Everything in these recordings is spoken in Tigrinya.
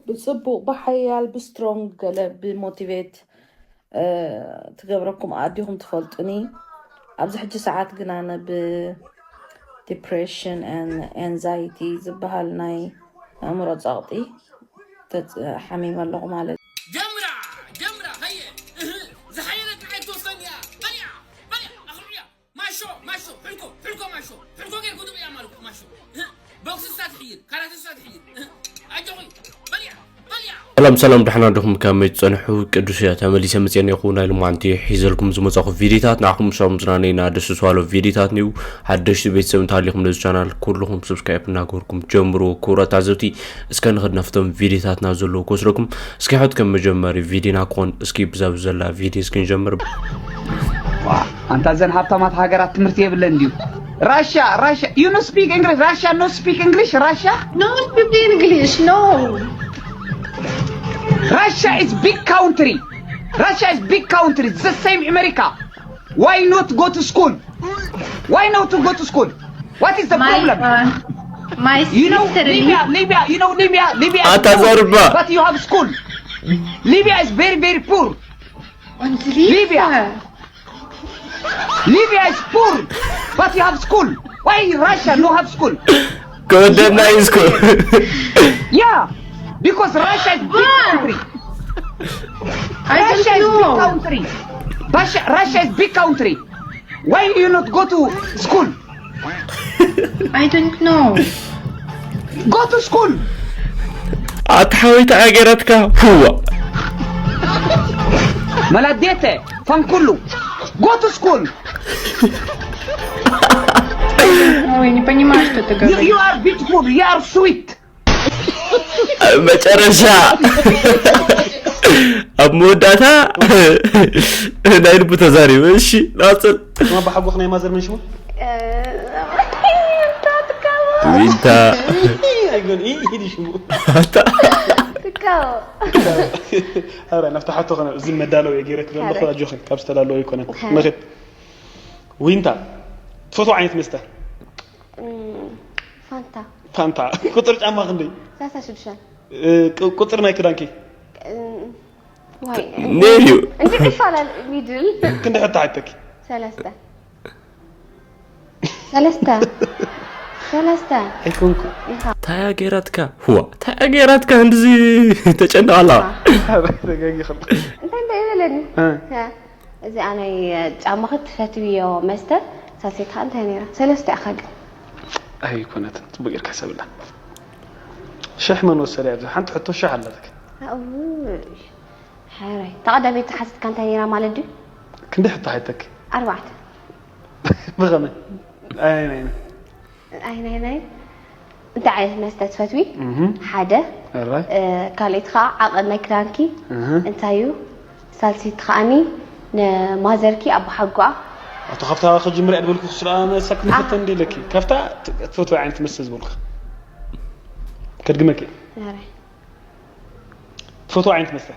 ብፅቡቕ ብሓያል ብስትሮንግ ገለ ብሞቲቬት ትገብረኩም ኣዲኹም ትፈልጡኒ። ኣብዚ ሕጂ ሰዓት ግን ኣነ ብ depression and anxiety ዝበሃል ናይ ኣእምሮ ጸቕጢ ተጽ- ሓሚመ ኣለኹ ማለት እዩ። ጀምራ ጀምራ ሀየ እህ ዝሓየለት ንዓይ ትወሰን እያ። በልያ በልያ ኣኽልዑያ ማሾ ማሾ ሕልኮ ሕልኮ ማሾ ሕልኮ ጌርኩ ጥቕያ ማልኩ ማሾ እህ ቦክስ እሳ ትሕይል ካራተ እሳ ትሕይል እህ ኣጆኹ በልያ በልያ ሰላም ሰላም፣ ደሕና ዲኹም? ከመይ ትጸንሑ? ቅዱስ እየ ተመሊሰ መጽኤ እኒኹ። ናይ ልማንቲ ሒዘልኩም ዝመጻኹ ቪዲዮታት ንዓኹም ሰላም ዝናነይ ናደስ ዝዋሎ ቪዲዮታት ንዩ። ሓደሽቲ ቤተሰብ እንተሃሊኹም ነዚ ቻናል ኩልኹም ሰብስክራይብ እናገበርኩም ጀምሩ። ክቡራት ተዓዘብቲ፣ እስከ ንኽድ ናብቶም ቪዲዮታትና ዘለዉ ክወስደኩም። እስኪ ሕት ከም መጀመሪ ቪዲዮና ክኾን እስኪ ብዛ ብዘላ ቪዲዮ እስኪ ንጀምር። ኣንታ እዘን ሃብታማት ሃገራት ትምህርቲ የብለን ድዩ? Russia, Russia, you know speak English? Russia no speak English? Russia? No speak English, no. Russia is big country. Russia is big country. It's the same America. Why not go to school? Why not to go to school? What is the My, problem? uh, my You know sister Libya, Libya, you know Libya, Libya is Ata poor, Zarba. But you have school. Libya is very, very poor. And Libya. Libya. Libya is poor, but you have school. Why Russia no have school? ከወደድና እዩ እስኩ Yeah, because Russia is big country. I Russia don't is big know. Country. Russia, Russia is big country. Why you not go to school? I don't know. Go to school. ኣታ ሓወይ ተኣገረትካ። ህዋ Maladete, Fankulu. Go to school. Ой, не понимаю, что ты You, говоришь. You are beautiful. You are sweet. መጨረሻ ኣብ መወዳእታ ናይ ልቡ ተዛሪቡ። እሺ ናፅል እማ ብሓጎኽ ናይ ማዘር መን ሽሙ? ዊንታ ኣይጎን ኢ ኢዲ ሽሙ። ኣረ ናብቲ ሓቶ ኸነ እዚ መዳለዊ ገይረ ክደለኹ ኣጆኺ ካብ ዝተዳለወ ኣይኮነን። ንኽድ ዊንታ ትፈትዎ ዓይነት መስተ? ፋንታ ፋንታ። ቁፅር ጫማ ክንደይ? ሰላሳ ሽዱሽተ እ፣ ቁ- ቁፅር ናይ ክዳንኪ? ዋይ ነይሩ እንጂ ይፋላል ሚድል ክንዲ ሕቶ ሓተኪ? ሰለስተ ሰለስተ ሰለስተ ኣይኮንኩ ኢኻ ታያ ገይራትካ? ህዋ ታያ ገይራትካ? እንድዚ ተጨንቕ ኣላ። ተጋጊ ከሎ እንታይ እንታይ ይበለኒ እ። ከ እዚኣ ናይ ጫማኺ ትፈትውዮ መስተ ሳልሰይቲ ከዓ እንታይ ነይራ ሰለስተ ኢኻ ግን ኣይኮነትን። ፅቡቅ ጌርካ ሕሰብላ። ሽሕ መን ወሰደ እያ? ሓንቲ ሕቶ ሽሕ ኣለትክ። ኣው ሕራይ ተቐዳመይቲ ሓቲትካ እንታይ ነይራ ማለት ድዩ ክንዲ ሕቶ ሓተክ? ኣርባዕተ ብኸመይ? ኣይናይና ኣይናይናይ እንታይ ዓይነት መስተ ትፈትዊ ሓደ ራይ እ፣ ካልኣይቲ ከዓ ዓቐን ናይ ክዳንኪ እንታይ እዩ ሳልሰይቲ ከዓኒ ንማዘርኪ ኣቦሓጓኣ ኣቶ ካብታ ክጅምር እያ ዝበልኩ ስለ ኣነ ሳክ ንፈተ እንዲ ኢለኪ ካብታ ት- ትፈትዎ ዓይነት መስተ ዝበልኩ ከድግመኪ ናራይ ትፈትዎ ዓይነት መስተ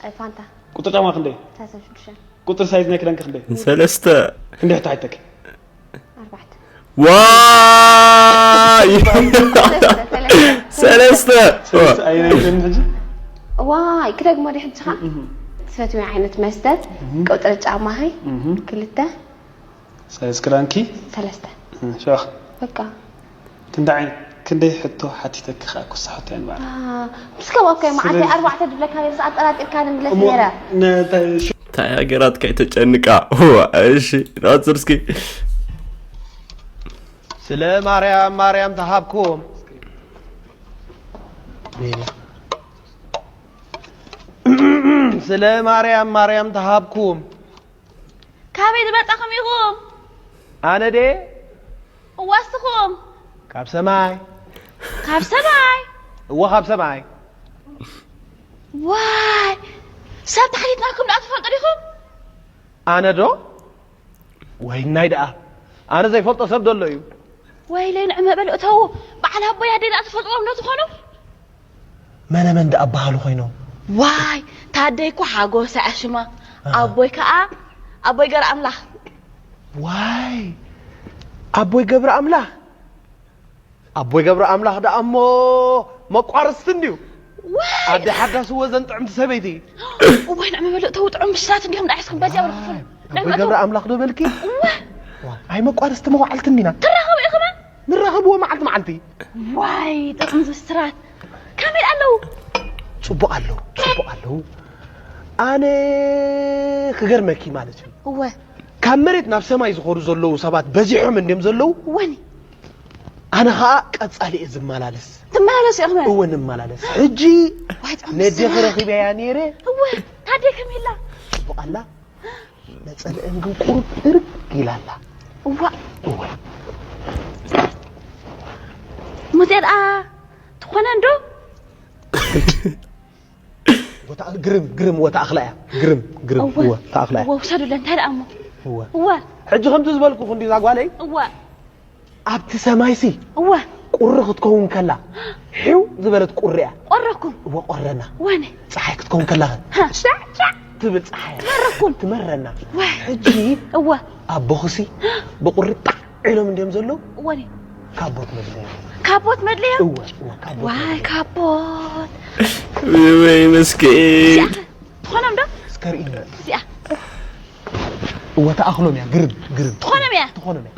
እ፣ ፋንታ ቁጥር ጫማ ክንደይ ሰላሳ ሽዱሽተ ቁጥር ሳይዝ ናይ ክዳንኪ ክንደይ ሰለስተ ክንደይ ሕቶ ሓተኪ ኣርባዕተ ዋይ ሰለስተ ሰለስተ ሰለስተ ሰለስተ ኣይናይትን ሕጂ ዋይ ክደግሞ ዲ ሕጂ ኻ ትፈትዊ ዓይነት መስተ ቁጥሪ ጫማኺ ክልተ ሳይዝ ክዳንኪ ሰለስተ ሻኽ በቃ ክንደይ ዓይነት ክንደይ ሕቶ ሓቲተኪ ከዓ ኩሳ ሕቶ እየን በዓል አ፣ ምስ ከማካ መዓልቲ ኣርባዕተ ድብለካ ነርስ ኣጠራጢርካ ንምለስ እሞ ነይረ ነታ ሽ- እንታይ ሃገራት ከይተጨንቃ። እዋ፣ እሺ ናፅር እስኪ ስለ ማርያም ማርያም ተሃብኩም ስለ ማርያም ማርያም ተሃብኩም ካበይ ዝመጻኹም ኢኹም? ኣነ ዴ እዋስኹም ካብ ሰማይ ካብ ሰማይ እዎ ካብ ሰማይ ዋይ ሰብ ተሓቲትናኩም ደኣ ትፈልጡ ዲኹም? ኣነ ዶ ወይናይ ደኣ ኣነ ዘይፈልጦ ሰብ ደሎ እዩ ወይለይ ንዕመ በሉ እተዉ በዓል ኣቦይ ኣደይ ደኣ ትፈልጥዎም ዶ ትኾኑ? መነ መን ደኣ ኣበሃሉ ኮይኖም ዋይ ታደይ እኮ ሓጎስ ኣሽማ ኣቦይ ከዓ ኣቦይ ገር ኣምላኽ ዋይ ኣቦይ ገብረ ኣምላኽ ኣቦይ ገብረ ኣምላኽ ደኣ እሞ መቋርስቲ እንድዩ ኣደ ሓዳስ እወ ዘን ጥዕምቲ ሰበይቲ። እዋይ ንዕመ በሉ እተው ጥዑም ብስራት እንዲኹም ንዓስኩም በዚያ በሉ ክፍሉ። ኣቦይ ገብረ ኣምላኽ ዶ በልኪ? እወ። ኣይ መቋርስቲ መዋዕልቲ እንዲና። ትራኸቡ ኢኹም? ንራኸብዎ መዓልቲ መዓልቲ። ዋይ ጥዑም ብስራት። ከመይ ኣለዉ? ጽቡቕ ኣለዉ፣ ጽቡቕ ኣለዉ። ኣነ ክገርመኪ ማለት እዩ። እወ። ካብ መሬት ናብ ሰማይ ዝኾዱ ዘለዉ ሰባት በዚሖም እንድዮም ዘለዉ። እወኒ። ኣነ ኸኣ ቀጻሊ እየ ዝመላለስ። ትመላለሱ ኢኹም? እወ ንመላለስ። ሕጂ ዋይ ጥዑም ነዴኺ ብስራት። ረኺበያ ነይረ። እወ። ታደይ ከመይ ኢላ? ጽቡቕ ኣላ። ነጸልአን ግን ቁሩብ ህርግ ኢላ ኣላ። እዋ። እወ። ሙሴ ደኣ ትኾነ እንዶ? ወታ ግርም ግርም ወታ ኣኽላ እያ። ግርም ግርም እወ። እወ ታኣኽላ እያ። እወ ውሰዱለን እንታይ ደኣ እሞ? እወ። እወ። ሕጂ ከምቲ ዝበልኩ ክንዲ ዛጓለይ እወ። ኣብቲ ሰማይሲ እወ። ቁሪ ክትከውን ከላ ሒው ዝበለት ቁሪ እያ። ቆረኩም። እወ ቆረና። ወነ። ፀሓይ ክትከውን ከላ ሻዕ ሻዕ። ትብል ፀሓይ እያ። መረኩም። ትመረና። ወ። ሕጂ እወ። ኣቦኽሲ ብቁሪ ጣዕ ኢሎም እንድዮም ዘለዉ። ወኒ። ካቦት መድለዮ። ካቦት መድለዮ። እወ እወ ካቦት ዋይ መድለዮ። ካቦት። ወይ መስኪን። ትኾኖም ዶ? እስከ ርእይና። እዚኣ። እወ ተኣኽሎም እያ ግርም ግርም። ትኾኖም እያ? ትኾኖም እያ።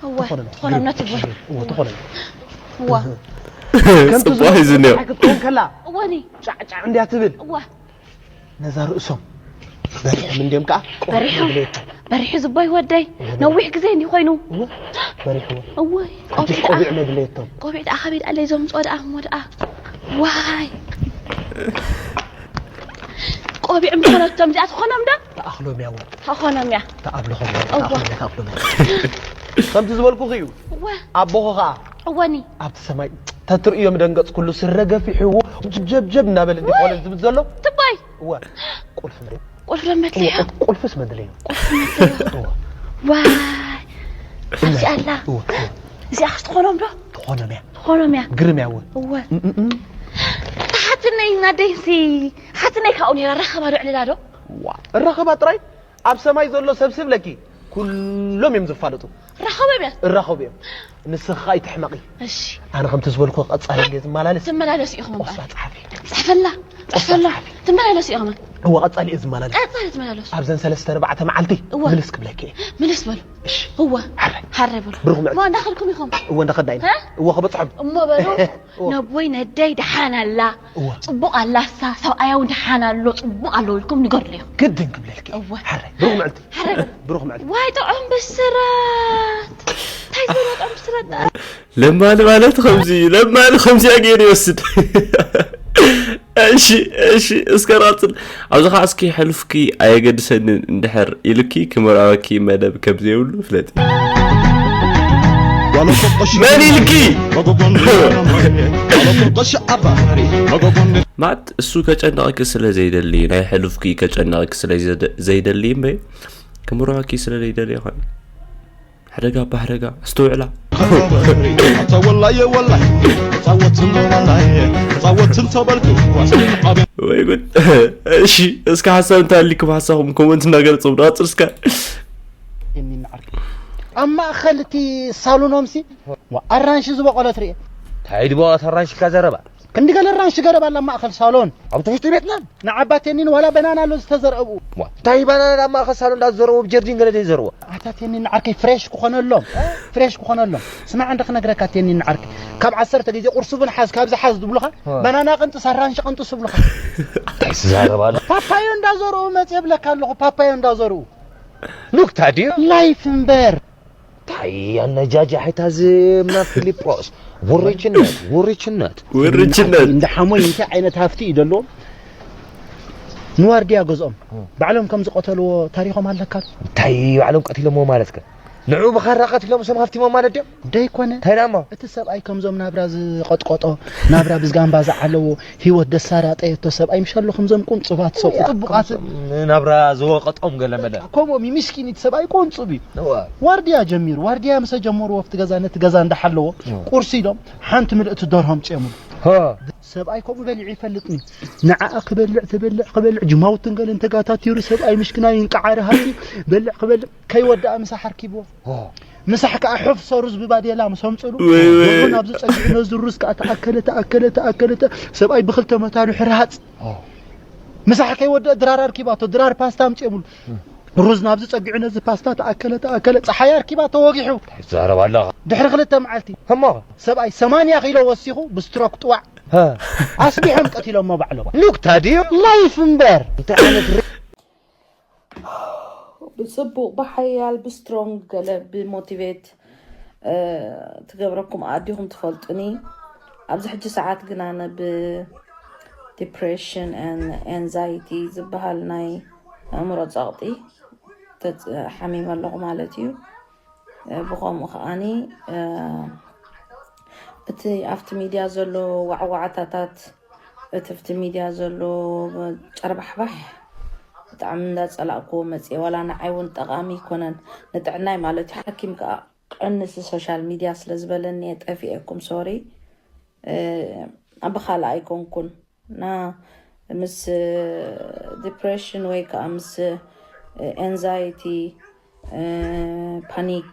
እወ ትኾኖም እያ። ትኾኖም ነቲ ግርም። እወ ትኾኖም እያ። እዋ። ከምቲ ጽቡቕ እዩ ዝኒኦ። ክትከውን ከላ እወኒ። ጫዕጫዕ እንድያ ትብል። እዋ። ነዛ ርእሶም በሪሖም እንድዮም ከዓ ቆርጥ በሪሖም? መድለየቶም። በሪሑ ዝበይ ወደይ ነዊሕ ግዜ እንዲ ኮይኑ። እወ በሪሕዎ። እወይ ሕጂ ቆቢዕ ቆቢዕ ደኣ መድለየቶም። ቆቢዕ ደኣ ከበይ ደኣ ለይዞም ምፅኦ ደኣ እሞ ደኣ ዋይ ቆቢዕ ምኾነቶም እዚኣ ትኾኖም ዶ? ተኣኽሎም እያ እወ። ተኾኖም እያ። ተኣብልኾም እወ። ተኣኽሎም እያ ተኣኽሎም እያ። ከምቲ ዝበልኩኺ እዩ። እወ ኣቦኹ ከዓ እወኒ ኣብቲ ሰማይ ተትርእዮ ምደንገጽኩሉ ስረ ገፊሕዎ ጀብጀብ እናበለ እንዲኾነ ዝብል ዘሎ። ትባይ እወ ቁልፊ መድለዮ። ቁልፍ ደመትለዮ ቁልፍስ መድለዮ። ዋይ ኣብዚ ኣላ እወ እወ። እዚኣ ክትኾኖም ዶ? ትኾኖም እያ። ትኾኖም እያ ግርም እያ እወ። እወ እም፣ እም፣ እም። ተሓትነይ እናደይሲ ሓትነይ ካብኡ ነራ ራኸባ ዶ ዕልላ ዶ? ዋ እራኸባ ጥራይ ኣብ ሰማይ ዘሎ ሰብ ስብለኪ ኩሎም እዮም ዝፋለጡ። ራኸበ እያ እራኸቡ እዮም። ንስኻ ኣይትሕመቒ። እሺ ኣነ ከምቲ ዝበልኩ ቀጻሊ እንድየ ዝመላለስ። ትመላለሱ ኢኹም ቆስላ እምበኣር ጸሓፊ። ጽሕፈላ ጽሕፈላ ትመላለሱ ኢኹም እወ ቀጻሊ እየ ዝመላለስ። ቀጻሊ ትመላለሱ ኣብዘን ሰለስተ ኣርባዕተ መዓልቲ እወ። ምልስ ክብለኪ እየ። ምልስ በሉ እሺ እወ ሓራይ ሓረ በሉ ብሩኽ መዓልቲ። እሞ እንዳኸድኩም ኢኹም እወ እንዳኸዳ ኢና። እ? እወ ክበጽሖም። እሞ በሉ እወ። ነቦይ ነደይ ደሓን ኣላ እወ። ጽቡቕ ኣላ እሳ ሰብኣያ እውን ደሓን ኣሎ ጽቡቕ ኣሎ ኢልኩም ንገርሉ ኢኹም ግድን ክብለልኪ እየ። እወ። ሓራይ ብሩኽ መዓልቲ። ሓረ በሉ ብሩኽ መዓልቲ። ዋይ ጥዑም ብስራት እንታይ ዝበለ ጥዑም ብስራት ደኣ ለማኒ ማለት ከምዚ እዩ። ለማኒ ከምዚኣ ገይሩ ይወስድ። እሺ እሺ እስከ ራፅል ኣብዚ ከዓ እስኪ ሕሉፍኪ ኣየገድሰንን እንድሕር ኢልኪ ክመርኣወኪ መደብ ከም ዘይብሉ ፍለጢ። መን ኢልኪ? ማት እሱ ከጨንቕኪ ስለ ዘይደሊ ናይ ሕሉፍኪ ከጨንቕኪ ስለ ዘይደ- ዘይደሊ እምበይ ክምርዖኪ ስለ ዘይደሊ ይኾን። ሕደጋ ኣባ ሕደጋ ኣስተውዕላ። ወይ ጉድ። እሺ እስከ ሓሳብ እንታይ ኣሊኩም ሓሳብኩም ኮመንት እናገለጽኩም ንቐጽል እስከ። ኣብ ማእኸል እቲ ሳሎኖምሲ ኣራንሺ ዝበቆለት ርኤ። እንታይ ድበቆለት ኣራንሺ ኢልካ ዘረባ? ክንዲ ገለ ኣራንሺ ገረብ ኣላ ኣብ ማእኸል ሳሎን። ኣብ ትሕቲ ቤትና? ንዓባቴኒን ዋላ በናና ኣሎ ዝተዘርአ ብኡ። እንታይ ባናና ኣብ ማእኸል ሳሎን እንዳዘረቡ ብጀርዲን ገለ ዘይዘርዎ? ኣታ ቴኒን ንዓርከይ ፍሬሽ ክኾነሎም ፍሬሽ ክኾነሎም። ስማዕ እንደ ክነግረካ ቴኒን ንዓርከይ ካብ ዓሰርተ ግዜ ቁርሲ እውን ሓዝ ካብዚ ሓዝ ዝብሉኻ በናና ቅንጥስ ኣራንሺ ቅንጥስ ይብሉኻ። እንታይ ትዛረብ ኣሎ? ፓፓዮ እንዳዘርኡ መፅየ ብለካ ኣለኹ ፓፓዮ እንዳዘርኡ። ኑክታ ድዩ? ላይፍ እምበር። እንታይ ኣነጃጃሒታ ዝምና ፊሊጶስ ውርችነት ውርችነት ውርችነት እንደ ሓሞይ እንታይ ዓይነት ሃፍቲ እዩ ዘለዎም? ንዋርድያ ገዝኦም ባዕሎም ከም ዝቐተልዎ ታሪኾም ኣለካ። እንታይ ባዕሎም ቀቲሎሞ ማለት ከ ንዑ ብኻራ ቀቲሎም እሶም ሃፍቲሞም ማለት ድዮም? ደይኮነ እንታይ ዳሞ እቲ ሰብኣይ ከምዞም ናብራ ዝቐጥቀጦ ናብራ ብዝጋምባ ዝዓለዎ ህይወት ደሳራጠየቶ ሰብኣይ ምሻሎ ከምዞም ቁንፁባት ሰብ ጥቡቓት ናብራ ዝወቐጦም ገለ መለ ከምኦም እዩ ምስኪን እቲ ሰብኣይ ቁንፁብ እዩ። እዋ ዋርድያ ጀሚሩ ዋርድያ ምሰ ጀመሩ ወፍቲ ገዛ ነቲ ገዛ እንዳሓለዎ ቁርሲ ኢሎም ሓንቲ ምልእቲ ደርሆም ጨሙሉ። ሆ ሰብኣይ ከምኡ በሊዑ ይፈልጥኒ። ንዓኣ ክበልዕ ትበልዕ ክበልዕ ጅማውትን ገለን ተጋታቲሩ ሰብኣይ ምሽክናይ እንቃዓረ ሃልቲ በልዕ ክበልዕ ከይወዳኣ ምሳሕ ኣርኪብዎ። ምሳሕ ከዓ ሑፍ ሰሩ ዝብባዴላ ምስ ኣምፅሉ ወይ፣ ወይ። ዶቦን ኣብዚ ፀጊዑ ነዚ ሩዝ ከዓ ተኣከለ ተኣከለ ተኣከለ ተ- ሰብኣይ ብክልተ መታኑ ሕርሃፅ ምሳሕ ከይወደአ ድራር ኣርኪባቶ። ድራር ፓስታ ኣምፅኦምሉ። ሩዝ ናብዚ ፀጊዑ ነዚ ፓስታ ተኣከለ ተኣከለ ፀሓይ ኣርኪባቶ ወጊሑ። ትዛረብ ኣለኻ። ድሕሪ ክልተ መዓልቲ እሞ ሰብኣይ ሰማንያ ኪሎ ወሲኹ ብስትሮክ ጥዋዕ ኣስቢሖም ቀቲሎሞ ባዕሎም። ኑክታ ድዩ? ላይፍ እምበር እንታይ ዓይነት ሪ- ብፅቡቕ ብሓያል ብስትሮንግ ገለ ብሞቲቬት ትገብረኩም ኣዲኹም ትፈልጡኒ። ኣብዚ ሕጂ ሰዓት ግን ኣነ ብዲፕሬሽን ኤንዛይቲ ዝበሃል ናይ ኣእምሮ ፀቕጢ ተፅ- ሓሚመ ኣለኹ ማለት እዩ። ብኸምኡ ከዓኒ እቲ ኣብቲ ሚድያ ዘሎ ዋዕዋዕታታት እቲ ኣብቲ ሚድያ ዘሎ ጨርባሕባሕ ብጣዕሚ እንዳፀላእክዎ መፅየ። ዋላ ንዓይ እውን ጠቓሚ ኣይኮነን ንጥዕናይ ማለት እዩ። ሓኪም ከዓ ቀንሲ ሶሻል ሚድያ ስለ ዝበለኒ እየ ጠፊኤኩም። ሶሪ ብኻልእ ኣይኮንኩን እና ምስ ዲፕሬሽን ወይ ከዓ ምስ ኤንዛይቲ ፓኒክ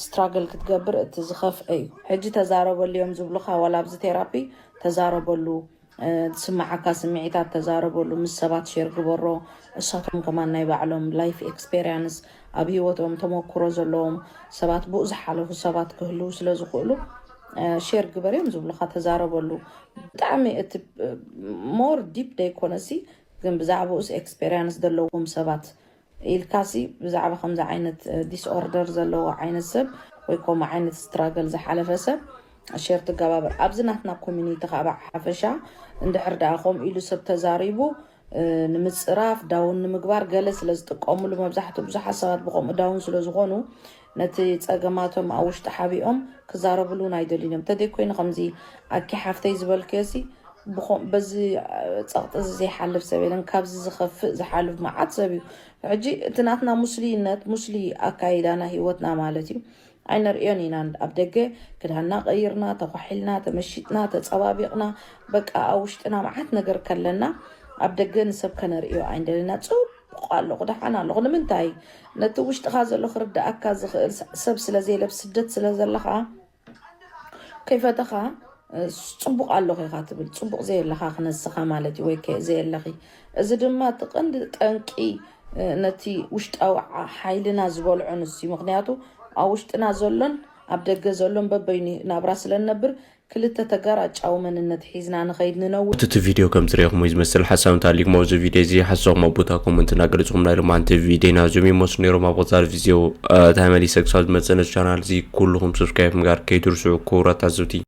ስትራግል ክትገብር እቲ ዝኸፍአ እዩ። ሕጂ ተዛረበሉ እዮም ዝብሉኻ ዋላ ኣብዚ ቴራፒ ተዛረበሉ። ዝስምዓካ ስምዒታት ተዛረበሉ፣ ምስ ሰባት ሼር ግበሮ። እሳቶም ከማን ናይ ባዕሎም ላይፍ ኤክስፔሪንስ ኣብ ህይወቶም ተመኩሮ ዘለዎም ሰባት ብኡ ዝሓለፉ ሰባት ክህልዉ ስለ ዝኽእሉ ሼር ግበር እዮም ዝብሉኻ ተዛረበሉ። ብጣዕሚ እቲ ሞር ዲፕ ደይኮነሲ ግን ብዛዕባኡስ ኤክስፔሪንስ ዘለዎም ሰባት ኢልካሲ ብዛዕባ ከምዚ ዓይነት ዲስኦርደር ዘለዎ ዓይነት ሰብ ወይ ከምኡ ዓይነት ስትራግል ዝሓለፈ ሰብ ሼር ትገባበር ኣብዚ ናትና ኮሚኒቲ ካብ ሓፈሻ እንድሕር ደኣ ከምኡ ኢሉ ሰብ ተዛሪቡ ንምፅራፍ ዳውን ንምግባር ገለ ስለ ዝጥቀሙሉ መብዛሕትኡ ብዙሓት ሰባት ብከምኡ ዳውን ስለ ዝኾኑ ነቲ ፀገማቶም ኣብ ውሽጢ ሓቢኦም ክዛረብሉ እውን ኣይደልዩን እዮም። ተደይ ኮይኑ ከምዚ ኣኪ ሓፍተይ ዝበልክዮ ሲ በዚ ፀቕጢ እዚ ዘይሓልፍ ሰብ የለን። ካብዚ ዝኸፍእ ዝሓልፍ መዓት ሰብ እዩ። ሕጂ እቲ ናትና ሙስሊነት ሙስሊ ኣካይዳና ህይወትና ማለት እዩ ኣይነርእዮን ኢና። ኣብ ደገ ክዳንና ቀይርና ተኳሒልና ተመሺጥና ተፀባቢቕና በቃ ኣብ ውሽጥና መዓት ነገር ከለና ኣብ ደገ ንሰብ ከነርእዮ ኣይንደልና። ፅቡቕ ኣለኹ ደሓን ኣለኹ። ንምንታይ ነቲ ውሽጥኻ ዘሎ ክርዳኣካ ዝኽእል ሰብ ስለዘየለ ኣብ ስደት ስለ ዘለኻ ከይፈተኻ ጽቡቕ ኣለኹ ኢኻ ትብል። ጽቡቕ ዘየለኻ ክነስኻ ማለት እዩ ወይ ከ ዘየለኺ። እዚ ድማ እቲ ቀንዲ ጠንቂ ነቲ ውሽጣዊ ሓይልና ዝበልዖ ንሱ እዩ። ምኽንያቱ ኣብ ውሽጥና ዘሎን ኣብ ደገ ዘሎን በበይኑ ናብራ ስለ ንነብር ክልተ ተጋራጫዊ መንነት ሒዝና ንኸይድ ንነውር። እቲ ቪድዮ ከም ዝረኹሞ ዝመስል ሓሳብ እንተሃሊኩም ኣብዚ ቪድዮ እዚ ሓሳብኩም ኣብ ቦታ ኮመንት እናገለፅኩም ናይ ሎማንቲ ቪድዮና እዚኦም ይመስሉ ነይሮም። ኣብ ቀፃሊ ቪድዮ ተመሊሰ ክሳብ ዝመፅእ ነዚ ቻናል እዚ ኩልኹም ሰብስክራይብ ምግባር ከይትርስዑ ክቡራት ተዓዘብቲ።